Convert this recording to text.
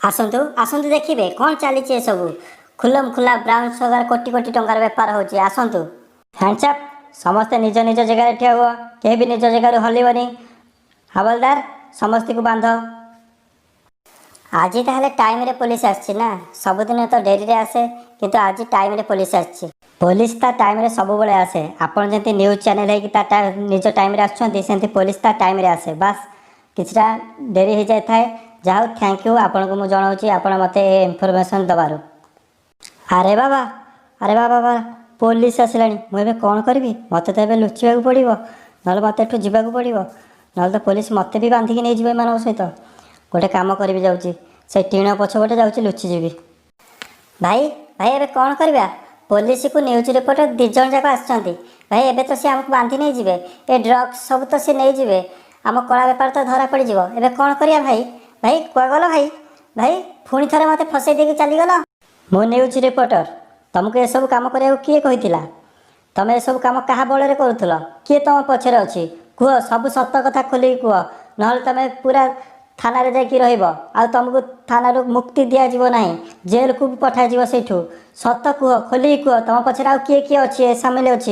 ଆସନ୍ତୁ ଆସନ୍ତୁ, ଦେଖିବେ କ'ଣ ଚାଲିଛି ଏସବୁ। ଖୁଲମ ଖୁଲା ବ୍ରାଉନ୍ ସୁଗାର, କୋଟି କୋଟି ଟଙ୍କାର ବେପାର ହେଉଛି। ଆସନ୍ତୁ। Hands up! ସମସ୍ତେ ନିଜ ନିଜ ଜାଗାରେ ଠିଆ ହୁଅ। କେହି ବି ନିଜ ଜାଗାରୁ ହଲିବନି। ହାବଲଦାର, ସମସ୍ତଙ୍କୁ ବାନ୍ଧ। ଆଜି ତାହେଲେ ଟାଇମ୍ରେ ପୋଲିସ ଆସିଛି ନା? ସବୁଦିନ ତ ଡେରିରେ ଆସେ, କିନ୍ତୁ ଆଜି ଟାଇମ୍ରେ ପୋଲିସ ଆସିଛି। ପୋଲିସ ତା ଟାଇମ୍ରେ ସବୁବେଳେ ଆସେ। ଆପଣ ଯେମିତି ନ୍ୟୁଜ୍ ଚ୍ୟାନେଲ୍ ହେଇକି ତା ନିଜ ଟାଇମ୍ରେ ଆସୁଛନ୍ତି, ସେମିତି ପୋଲିସ ତା ଟାଇମ୍ରେ ଆସେ। ବାସ୍, କିଛିଟା ଡେରି ହେଇଯାଇଥାଏ। ଯାହା ହଉ, thank you ଆପଣଙ୍କୁ ମୁଁ ଜଣାଉଛି, ଆପଣ ମୋତେ ଏ ଇନଫର୍ମେସନ୍ ଦେବାରୁ। ଆରେ ବାବା, ଆରେ ବାବା ବାବା, ପୋଲିସ ଆସିଲାଣି! ମୁଁ ଏବେ କ'ଣ କରିବି? ମୋତେ ତ ଏବେ ଲୁଚିବାକୁ ପଡ଼ିବ, ନହେଲେ ମୋତେ ଏଠୁ ଯିବାକୁ ପଡ଼ିବ। ନହେଲେ ତ ପୋଲିସ ମୋତେ ବି ବାନ୍ଧିକି ନେଇଯିବ ଏମାନଙ୍କ ସହିତ। ଗୋଟେ କାମ କରିବି, ଯାଉଛି ସେ ଟିଣ ପଛପଟେ ଯାଉଛି, ଲୁଚିଯିବି। ଭାଇ, ଭାଇ, ଏବେ କ'ଣ କରିବା? ପୋଲିସକୁ ନ୍ୟୁଜ୍ ରିପୋର୍ଟର ଦୁଇ ଜଣ ଯାକ ଆସିଛନ୍ତି। ଭାଇ, ଏବେ ତ ସେ ଆମକୁ ବାନ୍ଧି ନେଇଯିବେ। ଏ ଡ୍ରଗ୍ସ ସବୁ ତ ସେ ନେଇଯିବେ। ଆମ କଳା ବେପାର ତ ଧରା ପଡ଼ିଯିବ। ଏବେ କ'ଣ କରିବା ଭାଇ? ଭାଇ, କୁଆଡ଼େ ଗଲ ଭାଇ? ଭାଇ, ପୁଣି ଥରେ ମୋତେ ଫସେଇ ଦେଇକି ଚାଲିଗଲ। ମୁଁ ନ୍ୟୁଜ୍ ରିପୋର୍ଟର। ତୁମକୁ ଏସବୁ କାମ କରିବାକୁ କିଏ କହିଥିଲା? ତମେ ଏସବୁ କାମ କାହା ବଳରେ କରୁଥିଲ? କିଏ ତୁମ ପଛରେ ଅଛି? କୁହ, ସବୁ ସତ କଥା ଖୋଲିକି କୁହ। ନହେଲେ ତମେ ପୁରା ଥାନାରେ ଯାଇକି ରହିବ ଆଉ ତୁମକୁ ଥାନାରୁ ମୁକ୍ତି ଦିଆଯିବ ନାହିଁ, ଜେଲକୁ ବି ପଠାଯିବ ସେଇଠୁ। ସତ କୁହ, ଖୋଲିକି କୁହ, ତୁମ ପଛରେ ଆଉ କିଏ କିଏ ଅଛି, ଏ ସାମିଲ ଅଛି?